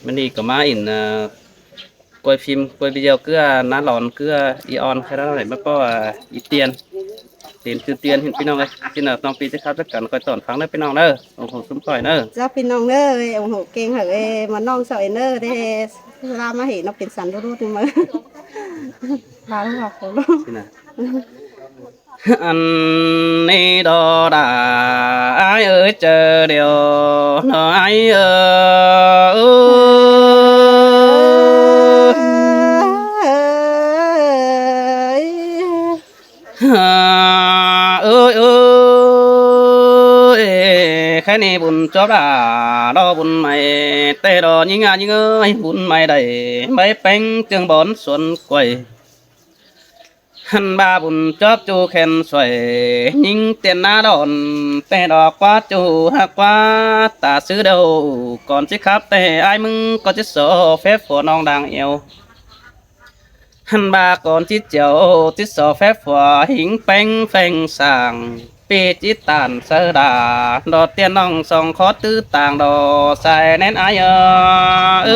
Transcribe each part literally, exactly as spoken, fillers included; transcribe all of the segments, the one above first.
Báu ꞌnị ꞌcọ ꞌmá in, ờ, quay phim, quay video ꞌcứ, à, ná lon ꞌcứ, à, ꞌí ón khay ꞌnặn ꞌnọi ꞌmá ꞌpo, à, ꞌí tiên. Tiên ꞌchư tiên ꞌhịn ꞌpi ꞌnọng ơi. ꞌChí ꞌnạ ꞌtong ꞌpi ꞌchí khắp chắc cắn quay tỏn phắng ꞌnớ ꞌpi ꞌnọng ꞌnớ. Ủng hộ ꞌsúm khỏi ꞌnớ. Chảu ꞌpi ꞌnọng ꞌnớ, ủng hộ kênh hảư ꞌmắn ꞌnọng sỏi ꞌnớ. Thế, ꞌva ꞌmá hỉ ꞌnọng pên săn đu đu ꞌnớ. Ba lu họp khổ lu. ꞌChí ꞌnạ. Ăn ꞌnị đó đã ai ơi, chớ điều nó ai ơi. Ơi ơi, khay ꞌnị bun chóp đã, đó bun mai té đó ꞌnhính ꞌnhính ơi, bun mai đảy báy péng ꞌchương bón xuân quầy. Hăn ꞌva bun chóp ꞌchu khen xuôi, ꞌnhính tiên ná đon, té đó ꞌquá ꞌchu hák ꞌquá, ta sư đâu, cón ꞌchí khắp té ai ꞌmứng ꞌcọ ꞌchí so phép phua ꞌnọng đang eo. Hăn ꞌva cón ꞌchí chẻo, ꞌchí so phép phua hính péng pheng sảng. ꞌPi ꞌchí tản saư đa, đó tiên ꞌnọng song khót ꞌtứ tang đó sai ꞌnén ai ơ. Ơi,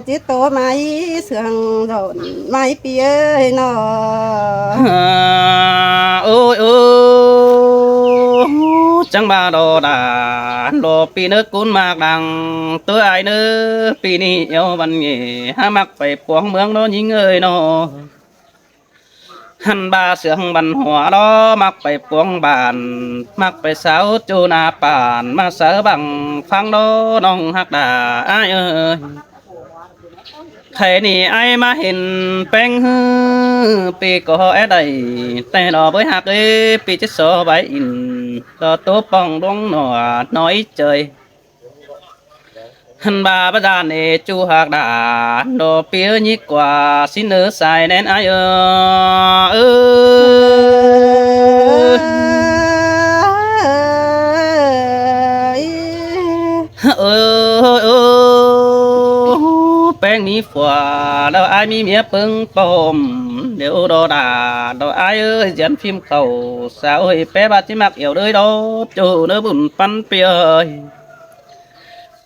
ꞌchí tô mai sương dọn mai ꞌpi ơi nó. Ơi ơi, chắng ꞌva đó đã, đó ꞌpi ꞌnớ cún ꞌmặc đang, ꞌtứ ai ꞌnớ ꞌpi ꞌnị eo văn nghệ, hák ꞌmặc pay puông ꞌmướng đó ꞌnhính ơi nó. Hăn ꞌva sương văn hóa đó ꞌmặc pay puông bản, ꞌmặc pay sáu ꞌchu ná bản, ꞌmá saư bằng phăng đó ꞌnọng hák đã ai ơi. Khay ꞌnị ai ꞌmá hên péng ꞌhứ, ꞌpi ꞌcọ é đảy, té đó bới hák ơi, ꞌpi ꞌchí so bái in, đó tô pong đuống nỏ, nói chơi. Hăn ꞌva bá đa ꞌnị ꞌchu hák đã, đó ꞌpi ơi ꞌnhính ꞌquá, ꞌsịn ơ sai ꞌnén ai ơ. Ơ. Ơ, ơ, ơ, péng ꞌmí phua, đó ai ꞌmí ꞌmía ꞌpứng pom, điêu đó đã, đó ai ơi, diễn phim khảu, sao ơi, pé ꞌva ꞌchí ꞌmặc ẻo đới đó, ꞌchu ꞌnớ bun păn ꞌpi ơi.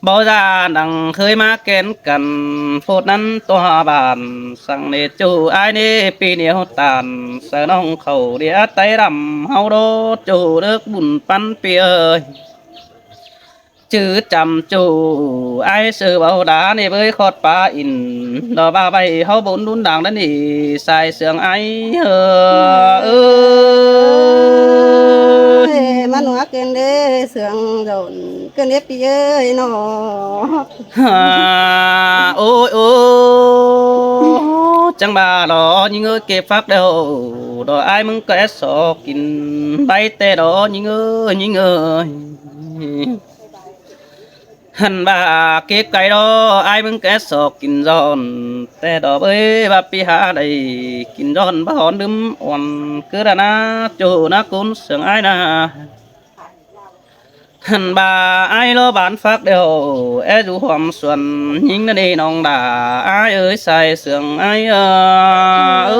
Báu da nẳng khới ꞌmá kén căn, phút ꞌnặn tua bản, săng ꞌnị ꞌchu ai ꞌnị ꞌpi ꞌnéo tản, saư ꞌnọng khảu đĩa tay đăm ꞌháu đó, ꞌchu đớc bun păn ꞌpi ơi. Chứ chăm ꞌchu ai sư báu đá ꞌnị bới khót pá in, đó ꞌva ꞌvạy ꞌháu bôn đun đang đá ꞌnị sai sương ai ơ. Ơ. Ơi, ꞌmắn ꞌnọa kên đế sương dọn, kên đế ꞌpi ơi nó. Hả, ôi, ôi, chắng ꞌva đó ꞌnhính ơi kê phác đeo, đó ai ꞌmứng ꞌcọ é so kin, báy té đó ꞌnhính ơi, ꞌnhính ơi. Hăn ꞌva kê cay đó ai ꞌmứng ꞌcọ é so kin dọn, té đó bới ꞌva ꞌpi hả đảy kin dọn báu hón đứm òn, cứ đa ná ꞌchu ná cún sương ai ná. Hăn ꞌva ai ꞌló bán phác đeo, é dú hóm xuân, ꞌnhính ná đi ꞌnọng đa, ai ơi, sai sương ai ơ. Ơi,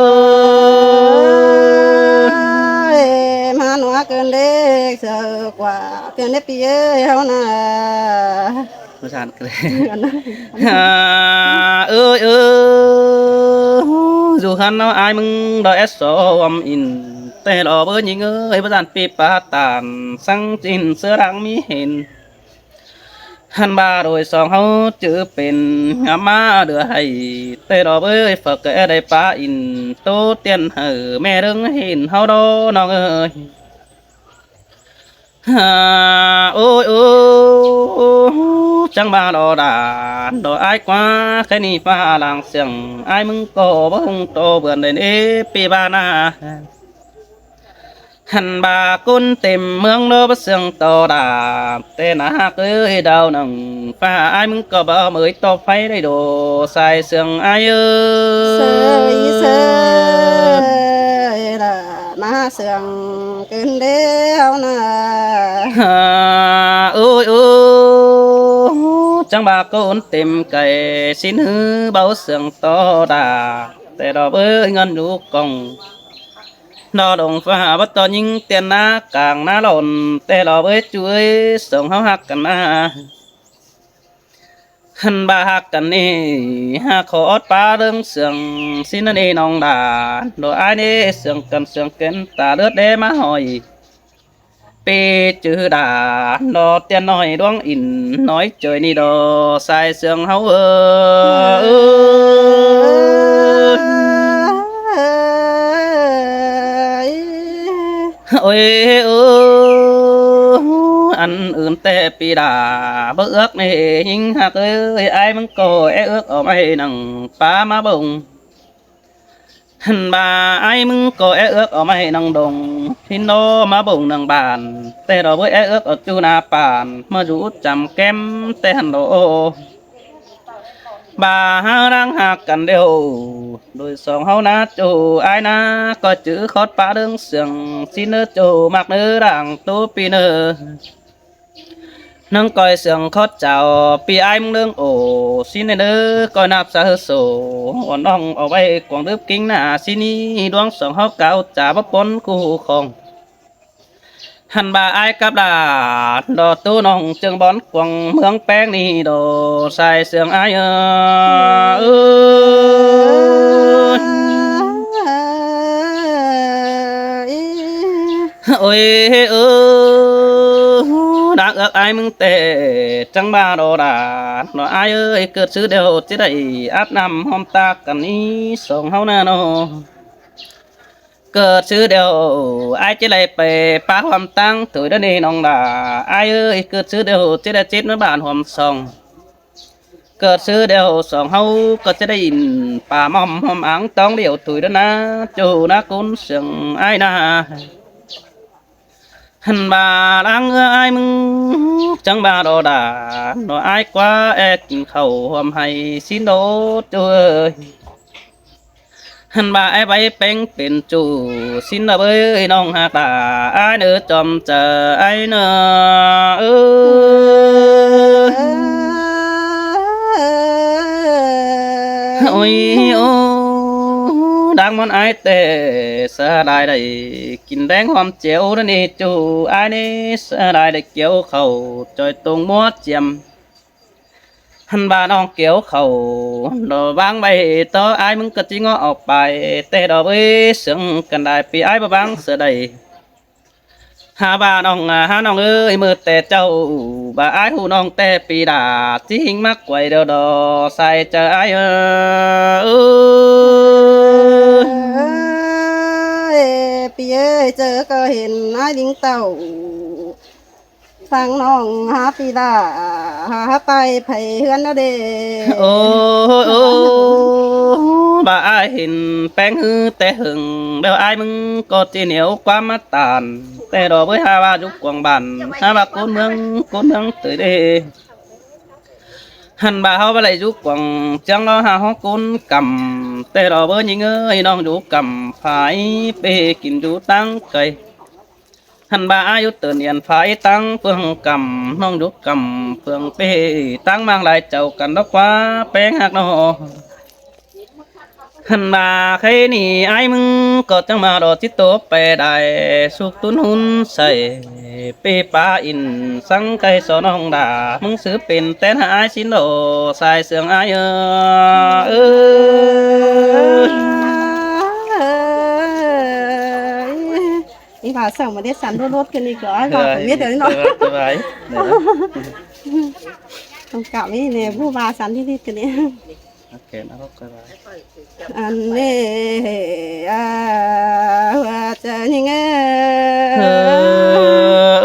ꞌmắn ꞌnọa kên đế sương ꞌquá, kên đế ꞌpi ơi ꞌháu ná. Hả, ơi, ơi, dú hăn ꞌnọ ai ꞌmứng đó é so ꞌhuôm in, té đó bới ꞌnhính ơi, báu dản ꞌpi pá tản, săng ꞌchịn ꞌsứa đang ꞌmí hên. Hăn ꞌva đôi song ꞌháu chứ pên, ngắm ꞌmá đưa hảy, té đó bới phak ꞌcọ é đảy pá in, tô tiên hảư ꞌme ꞌlớng hên ꞌháu đó ꞌnọng ơi. Hả, ôi, ôi, chắng ꞌva đó đa, đó ai ꞌquá, khay ꞌnị pá lăng sương, ai ꞌmứng ꞌcọ báu ꞌhung tô bươn đảy ế ꞌpi ꞌva ná. Hăn ꞌva cốn têm ꞌmướng đó báu sương tô đa, té ná hák ơi đao nẳng, pá ai ꞌmứng ꞌcọ báu ꞌmới tô pháy đảy đô, sai sương ai ơ. Sơi, sơi, đa ná sương kên đế ꞌháu ná. Hả, ôi, ôi, chắng ꞌva cốn têm cay, ꞌsịn ꞌhứ báu sương tô đa, té đó bới ngăn dú còng. Đó đông pha báu tô ꞌnhính tiên ná cang ná lon, té đó bới ꞌchu ơi, song ꞌháu hák căn ná. Hăn ꞌva ꞌhặc căn ꞌnị, ꞌhặc khảu ót pá ꞌlớng sương, ꞌsịn ꞌnị ꞌnọng đa, ꞌlọ ải ꞌnị sương căn sương kến ta ꞌlượt đé ꞌmá hỏi. ꞌPi chứ đa, ꞌlọ tiên nói đuống ín nói ꞌchới ꞌnị đa, sai sương ꞌháu ơ. Ôi ơ, ăn ứn ꞌtẹ ꞌpi đa, báu ước ꞌnị ꞌhịnh ꞌhặc ơi, ải ꞌmứng ꞌcọ é ước au ꞌmạy nẳng pá ꞌmá bông. Hăn ꞌva ải ꞌmứng ꞌcọ é ước au ꞌmạy nẳng đông, ꞌhịn ꞌnọ ꞌmá bông nẳng bản, ꞌtẹ ꞌlọ báu é ước au ꞌchu ꞌna bản, ꞌmá dú chăm kém ꞌtẹ hăn ꞌlọ. ꞌVa ꞌhặc đang ꞌhặc căn ꞌlẹo, đuổi song ꞌháu ꞌná ꞌchu ải ꞌná, ꞌcoi chứ khót pá ꞌlớng sương, ꞌsịn ꞌnớ ꞌchu ꞌmặc ꞌnớ đang ꞌtố ꞌpi ꞌnớ. ꞌNăng ꞌcoi sương khót chảu ꞌpi ải ꞌmứng ꞌlớng ổ, ꞌsịn ꞌnớ ꞌcoi ꞌnặp sa ꞌhứ sổ, uôn ꞌnọng au ꞌvạy cuông đứp ꞌkính ꞌná, ꞌsịn ꞌnị đuống song ꞌháu cáo chả báu pôn ꞌcu khong. Hăn ꞌva ải cắp đa, ꞌlọ ꞌtố ꞌnọng ꞌchương bón cuông ꞌmướng ꞌpéng ꞌnị đa, sai sương ải ơ. Ôi ơ, đang ước ải ꞌmứng ꞌtẹ, chắng ꞌva ꞌlọ đa, ꞌnọ ải ơi, ꞌcợt ꞌsứ ꞌlẹo ꞌchí đảy áp ꞌnặm ꞌhôm ꞌtác căn ꞌnị song ꞌháu ꞌná ꞌnọ. ꞌCợt ꞌsứ ꞌlẹo ải ꞌchí đảy pay pák ꞌhôm ꞌtáng thôi ꞌnớ ꞌnị ꞌnọng đa, ải ơi, ꞌcợt ꞌsứ ꞌlẹo ꞌchí đảy chít ꞌmá bản ꞌhôm song. ꞌCợt ꞌsứ ꞌlẹo song ꞌháu ꞌcọ ꞌchí đảy ín pá ꞌmom ꞌhôm áng ꞌtóng ꞌlẹo thôi ꞌnớ ꞌná, ꞌchu ꞌná cốn sương ải ꞌná. Hăn ꞌva đang ơ ải ꞌmứng chắng ꞌva ꞌlọ đa, ꞌlọ ải ꞌquá é kin khảu ꞌhuôm hảư ꞌsịn ꞌlọ ꞌchu ơi. Hăn ꞌva ải ꞌvạy ꞌpéng pên ꞌchu ꞌsịn ꞌlọ ꞌvới ꞌnọng ꞌhặc đa, ải ꞌnớ chom chaư ải ꞌnớ. Ơ. Ôi ơ, đang ꞌmuôn ải ꞌtẹ, sa lai đảy kin ꞌleng ꞌhuôm chẻo ꞌnớ ꞌnị ꞌchu, ải ꞌnị sa lai đảy kéo khảu ꞌchoi tông ꞌmúa chiêm. Hăn ꞌva ꞌnọng kéo khảu ꞌlọ ꞌváng ꞌvạy ꞌto, ải ꞌmứng ꞌcọ ꞌchí ꞌngó au pay, ꞌtẹ ꞌlọ ꞌvới sương căn đảy ꞌpi ải báu ꞌváng sa đảy. Hák ꞌva ꞌnọng, à, hák ꞌnọng ơi, ꞌmự ꞌtẹ ꞌchạu, ꞌva ải ꞌhụ ꞌnọng ꞌtẹ ꞌpi đa, ꞌchí ꞌhịnh ꞌmặc quay ꞌlẹo đa, sai chaư ải ơ. Ơi, ꞌpi ơi, chaư ꞌcọ hên ải đin tảu. Pang ꞌnọng hák ꞌpi đa, hák pay pay ꞌhướn ꞌnớ đê. Ôi ơ, ꞌva ải hên ꞌpéng ꞌhứ ꞌtẹ ꞌhưng, ꞌlẹo ải ꞌmứng ꞌcọ ꞌchí nẻo ꞌquám ꞌmá ꞌtan. ꞌTẹ ꞌlọ ꞌvới hák ꞌva dú cuông bản, hák ꞌva cốn ꞌmướng, cốn ꞌmướng ꞌtới đê. Hăn ꞌva ꞌháu báu đảy dú cuông ꞌchương ꞌló, hák ꞌháu cốn Căm. ꞌTẹ ꞌlọ ꞌvới ꞌnhính ơi, ꞌnọng dú Căm phải, ꞌpẹ kin dú ꞌtáng cay. Hăn ꞌva ải dú tơn yến phải ꞌtáng ꞌpương Căm, ꞌnọng dú Căm ꞌpương, ꞌpẹ ꞌtáng ꞌmáng lai chảu căn ꞌló ꞌquá ꞌpéng ꞌhặc ꞌnọ. Hăn ꞌva khay ꞌnị ải ꞌmứng ꞌcọ chắng ꞌmá ꞌlọ ꞌchí ꞌtố pay đảy súc tún hún say. ꞌPi pá ín săng khay so ꞌnọng đa, ꞌmứng ꞌsứ pên ꞌtến hák ải ꞌsịn ꞌlọ, sai sương ải ơ. Ơ. Ý bảo sao mà đét sắn đốt đốt cái này của ai vào không biết đấy nó. Thông cảm ý này, bu ba sắn đi đi cái này. Ăn nê, à, hua cha nhing ơ. Ơ,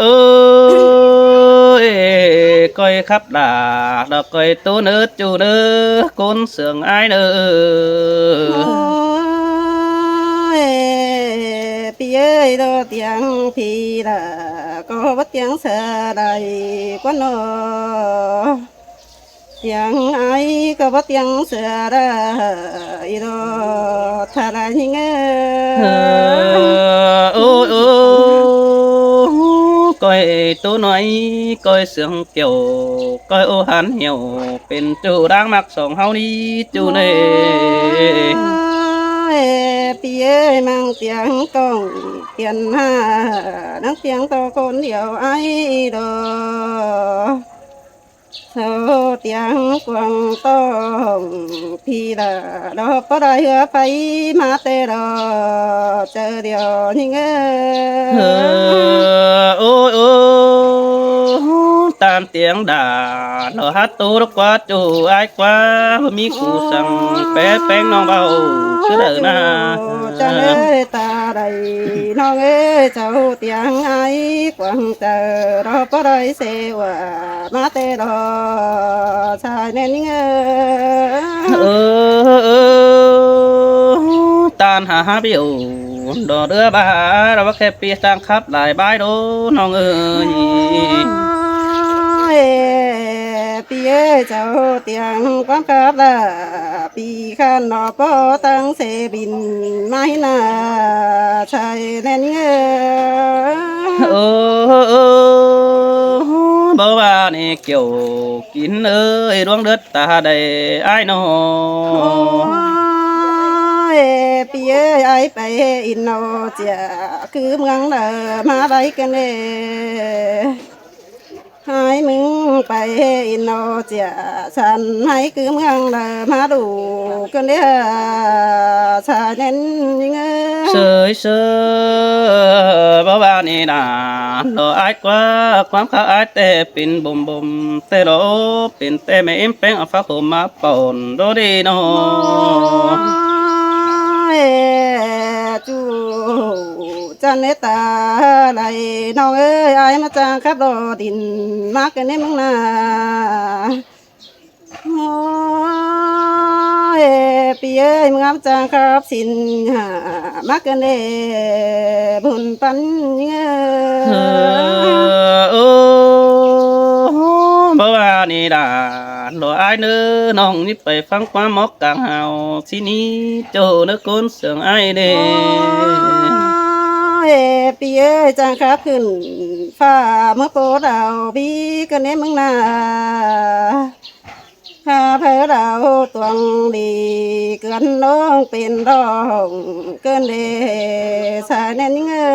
ơi, ꞌcoi khắp đa, đa ꞌcoi ꞌtố ꞌnớ ꞌchu ꞌnớ, cốn sương ải ꞌnớ. Ôi, pi ơi, đo tiếng pi đa, có bắt tiếng sa đài quan nó. Tiếng ai có bắt tiếng sa đài đo, tha đài nhing ơ. Ơ, ôi, ơ, ꞌcoi ꞌtố nói, ꞌcoi sương kiêu, ꞌcoi ô hán hiêu, pên ꞌchu đang ꞌmặc song ꞌháu ꞌnị ꞌchu ꞌnị. Ôi, pi ơi, mang tiếng còng tiên hà, nắng tiếng to con điệu ai đó. Sao Tiếng cuông tông thì là đó có đòi hứa phải mà tê đó, chớ điều những ơi. Ơ, ôi, ôi, tan tiếng đà, nó hát tu nó quá chủ ai quá, hôm mi cú săng bé peng nong bao, cứ đợi na. Chàng ơi ta đây, nong ơi, cháu tiếng ai quảng chớ đó có đòi xe ua. Má tê đó sai nên ngơ. Ơ, ơ, ơ, tan hả hả biểu. Đó đưa bà, đó bác khe pi sang khắp lại bãi đô nong ơi. Ê, pi ơi, cháu tiếng quán khắp là pi khan nó có tăng xe bình mai na sai nên ngơ. Ơ, ơ, ơ, bố bà nè kiểu kín ơi, đuông đất ta đây ai nó. Ôi, pi ơi, ai phải in nó chả cứ măng đờ má bay cái nè. Hai mưng phải in nó chả sẵn hai cứ măng đờ má đủ cái nè sa nên ngơ. Sơi sơ, bố bà nè đà, nó ai quá, quán khá ai tê pin bùm bùm, tê đó pin tê mẹ im peng ở phát hôm má pòn đó đi nó. Ê, chú, chăn nế ta lại, nó ơi, ai mà chàng khắp đó đỉnh, má cái nế mưng na. Ôi, pi ơi, mưng áp chàng khắp xin hả, mắc cơn đê bùn pắn ngơ. Ơ, ơ, bố bà nì đà, lúa ai nơ nong nít pay phăng qua móc cảng hào, xin ý châu nơ cốn sương ai đê. Ôi, pi ơi, chàng khắp khửn pha mơ pô đào, pi cơn đê mưng nà. Khắp hơ đào tuang đi, cơn nông pên đo hồng, cơn đê sa nên ngơ.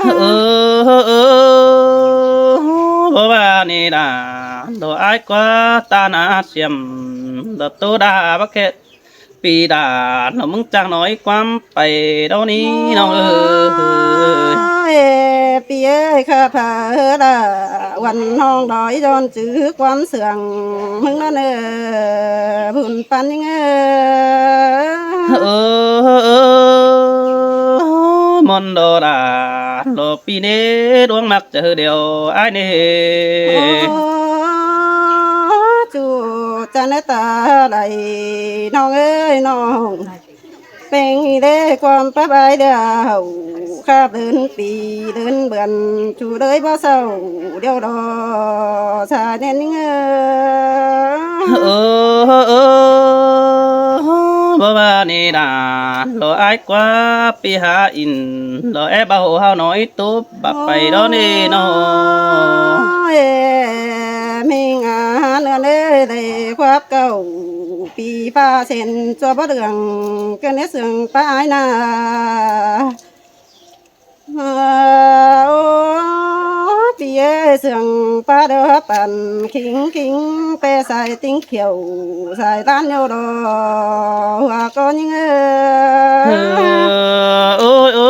Ơ, ơ, ơ, bố bà nì đà, đồ ai quá ta nà xiêm, đồ tô đà bác kẹt, pi đà, nó mưng chàng nói quán pay đó ní, nó ơi. Ê, pi ơi, khắp hơ đà,วันห้องดอยย้อนจื้อความเสื่อง มึงนั่นเออ บุญปันยังเออ. Ơ, ơ, ơ, mòn đò đà, lô pi nê, đuông mắc chớ điều ai nê. Ơ, chú, chăn ta đài, nong ơi, nong. Peng đê quam pắp ai đào, khắp đơn pi đơn bươn, chú đới bó sầu, điều đó xa nên ngơ. Ơ, ơ, ơ, bố bà nì đà, lô ai quá pi hả in, lô é bảo hào nói túp, bà pay đó nì nó. Ê, mình à, nơ nê, đê quắp cầu, pi pha sen, chua bó đường, cái nét sương pá ai nà. Ơ, ơ, pi ơi, sương pá đơ păn, khính, khính, pe sai, tính khiêu, sai, tan nhau đó, hoa có những ơ. Ơ, ôi, ơ,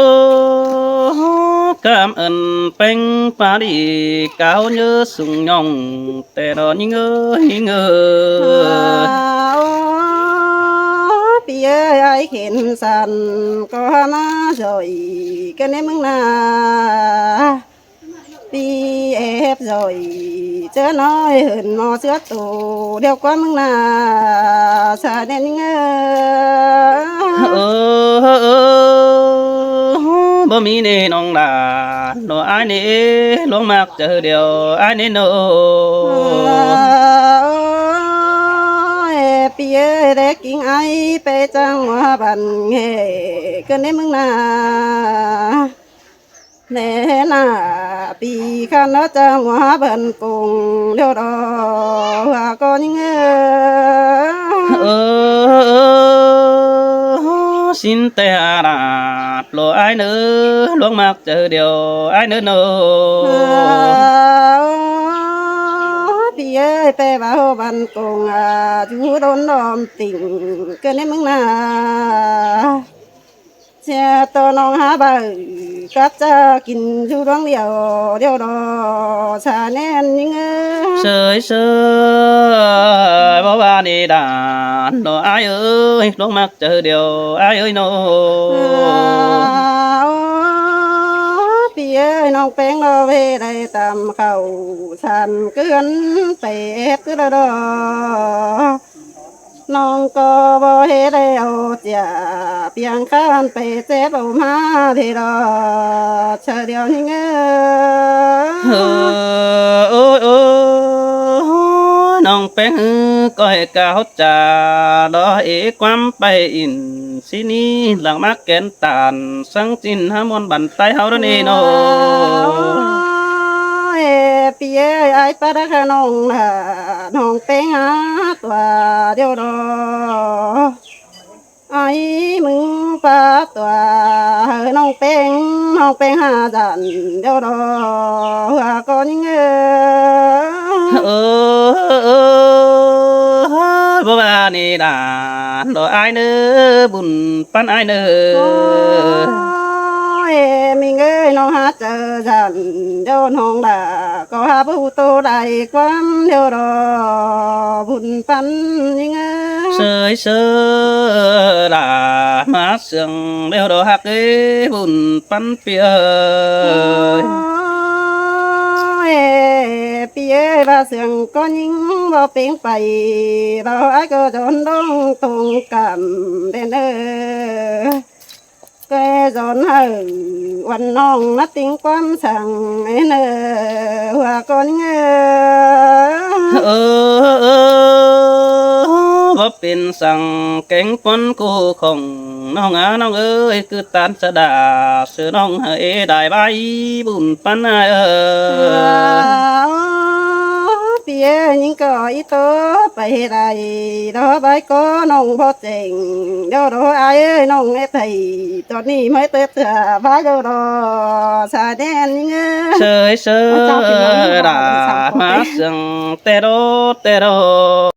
cảm ơn peng pá đi, cáo nhớ sung nhong, tê đó những ơ, những ơ. Ơ, ơ, pi ơi, ai khen sàn, có má rồi, cái nếp mưng nà. Pi ép rồi, chớ nói hơn mò sứa tù, điều quá mưng nà, xa nên ngơ. Ơ, ơ, ơ, bố mi nê nong đà, nó ai nê, luông mạc chớ điều, ai nê nô. Ơ, ơ, pi ơi, đế kính ai, pê chăng hoa bần nghề, cơn nê mưng nà. Nê nà pi khăn nó chang hoa bần cùng điều đó hoa có những ơ. Ơ, ơ, xin tê hà đà, lô ai nơ, luông mạc chớ điều, ai nơ nô. Ơ, ꞌPi ơi, ꞌpẹ ꞌva ꞌhô băn công, à, dú đôn đom tỉnh ꞌcọ ꞌnị ꞌmứng ꞌna. ꞌSịa tô ꞌnọng hák ꞌvạy cắp ꞌchạ kin dú ꞌluống điêu, điêu đó, sa ꞌnén ꞌnhính ơi. Sơi sơi, báu ꞌva ꞌnị đa, nó ai ơi, ꞌluống ꞌmặc chaư điêu, ai ơi nó. À, ơ, ꞌpi ơi, ꞌnọng ꞌpéng ꞌnọ ꞌhế đảy tăm khảu san ꞌcứ ꞌhướn pay ép ꞌcứ đó đó. ꞌNọng ꞌcọ báu ꞌhế đảy au ꞌchạ, piêng ꞌkhá ăn pay chếp au ꞌmá đi đó. Chaư điêu ꞌnhính ơi. Ơ, ơ, ơ, ꞌnọng ꞌpéng ꞌhứ ꞌcọ ꞌhế cáo ꞌchạ, đó ế ꞌquám pay ỉn ꞌsí ꞌnị lăng ꞌmá kén ꞌtan săng ꞌchịn hák ꞌmuôn bản ꞌTáy ꞌháu đó ꞌnị nó. Ơ, ơ, ꞌpi ơi, ai pá đắc ꞌnọng đa, ꞌnọng ꞌpéng hák tua điêu đó. Ai ꞌmứng pá tua, ꞌnọng ꞌpéng, ꞌnọng ꞌpéng hák dản điêu đó, ꞌhua ꞌcọ ꞌnhính ơi. Ơ, ơ, ơ, báu ꞌva ꞌnị đa, đó ai ꞌnớ, bun păn ai ꞌnớ. Ơ, ơ, ꞌmính ơi, ꞌnọng hák chaư dản điêu ꞌnọng đa, ꞌcọ hák báu tô đảy ꞌquám điêu đó, bun păn ꞌnhính ơi. Sơi sơi đa, ꞌmá sương điêu đó hák ơi, bun păn ꞌpi ơi. Ơ, ơ, ꞌpi ơi, ꞌva sương ꞌcọ ꞌnhính báu ꞌpéng pay, báu ai ꞌcọ dón đong tông cảm bên ơi. ꞌCọ dón hảư uôn ꞌnọng ꞌmá ꞌtếng ꞌquám săng ên ơ, ꞌhua ꞌcọ ꞌnhính ơi. Ơ, ơ, ơ, báu pên săng kéng ꞌpuốn ꞌcú khong ꞌnọng a ꞌnọng ơi, ꞌcứ ꞌTan sa đa, sư ꞌnọng ê đảy ꞌvạy bun păn ai ơi. À, ơ, ꞌpi ơi, ꞌnhính ꞌcọ ꞌí tô pay đảy, đó ꞌvạy ꞌcọ ꞌnọng báu chẻng, đó đó ai ơi, ꞌnọng ê thầy, ꞌtọn ꞌnị ꞌmá ê tết thả ꞌvạy đó đó, sa ꞌnén ꞌnhính ơi. Sơi sơi đa, ꞌmá sương té đó, té đó.